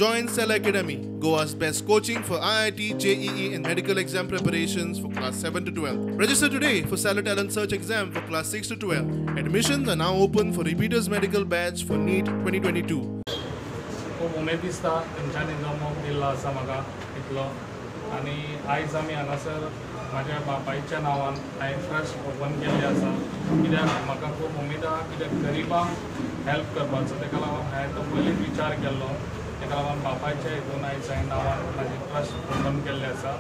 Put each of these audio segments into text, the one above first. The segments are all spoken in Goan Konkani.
Join Cella Academy, Goa's best coaching for IIT, JEE and medical exam preparations for class 7 to 12. Register today for Cella Talent Search exam for class 6 to 12. Admissions are now open for repeaters medical batch for NEET 2022. खूब उमेद दिसता तेंच्यांनी जो मोग दिल्लो आसा म्हाका इतलो आनी आयज आमी हांगासर म्हाज्या बापायच्या नांवान हांवें ट्रस्ट ओपन केल्ली आसा कित्याक म्हाका खूब उमेद आहा कित्याक गरिबांक हेल्प करपाचो तेका लागून हांवें तो पयलींच विचार केल्लो तेका लागून बापायच्या हितून आयज हांवें नांवान म्हाजी ट्रस्ट ओपन केल्लें आसा.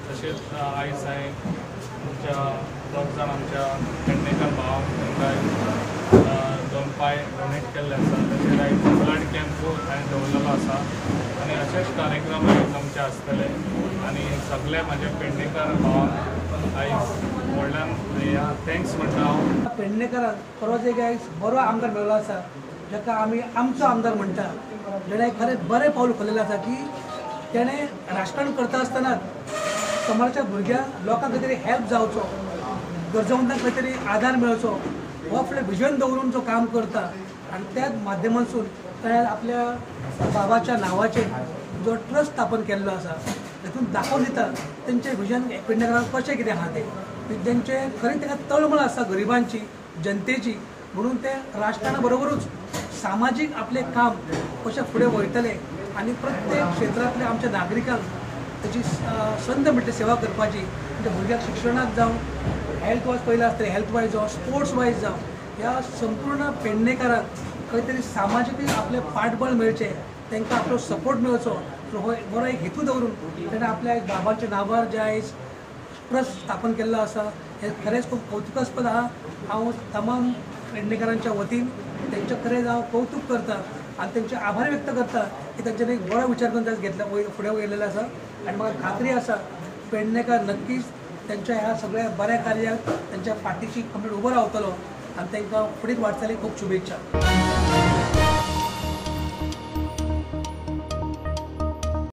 तशेंच आयज हांवें आमच्या दोग जाण आमच्या पेडणेकर भावांक तांकां दोन पांय डोनेट केल्ले आसा. तशेंच आयज ब्लड कॅम्प हांवें दवरलेलो आसा आनी अशेच कार्यक्रम आयज आमचे आसतले आनी सगळे म्हाज्या पेडणेकर भावांक आयज व्हडल्यान ह्या thanks म्हणटा हांव. पेडणेकरांक परत एक आयज बरो आमदार मेळ्ळो आसा जाका आमी आमचो आमदार म्हणटा, जेणे खरें बरें पावल उखललेलें आसा की तेणें राजकारण करता आसतना समाजाच्या भुरग्यांक लोकांक खंय तरी हेल्प जावचो, गरजवंतांक खंय तरी आदार मेळचो हो फुडें विजन दवरून जो काम करता आनी त्याच माध्यमांतसून ताणें आपल्या बाबाच्या नांवाचेर जो ट्रस्ट स्थापन केल्लो आसा तातूंत दाखोवन दिता तेंचें विजन पेडणेकरांक कशें कितें आहा तें, तेंचें खरें तांकां तळमळ आसा गरिबांची जनतेची, म्हणून ते राजकारणा बरोबरूच सामाजीक आपलें काम कशें फुडें वयतले आनी प्रत्येक क्षेत्रांतल्या आमच्या नागरिकांक ताची संद मेळटली सेवा करपाची. म्हणजे भुरग्यांक शिक्षणाक जावं, हेल्थ वायज पयलें आसतलें, हेल्थ वायज जावं, स्पोर्ट्स वायज जावं, ह्या संपूर्ण पेडणेकरांक खंय तरी सामाजीक आपलें पाठबळ मेळचें, तांकां आपलो सपोर्ट मेळचो हो बरो एक हेतू दवरून ताणें आपल्या बाबाच्या नांवार जें आयज ट्रस्ट स्थापन केल्लो आसा हें खरेंच खूब कौतुकास्पद आहा. हांव तमाम पेडणेकरांच्या वतीन तेंचें खरेंच हांव कौतूक करता आनी तेंचे आभार व्यक्त करता की तेंच्यांनी एक बरो विचार करून ताणें घेतला फुडें गेल्लेलो आसा आनी म्हाका खात्री आसा पेडणेकर नक्कीच तेंच्या ह्या सगळ्या बऱ्या कार्याक तेंच्या फाटीशी कंप्लीट उबो रावतलो आनी तांकां फुडें वाटचाली खूब शुभेच्छा.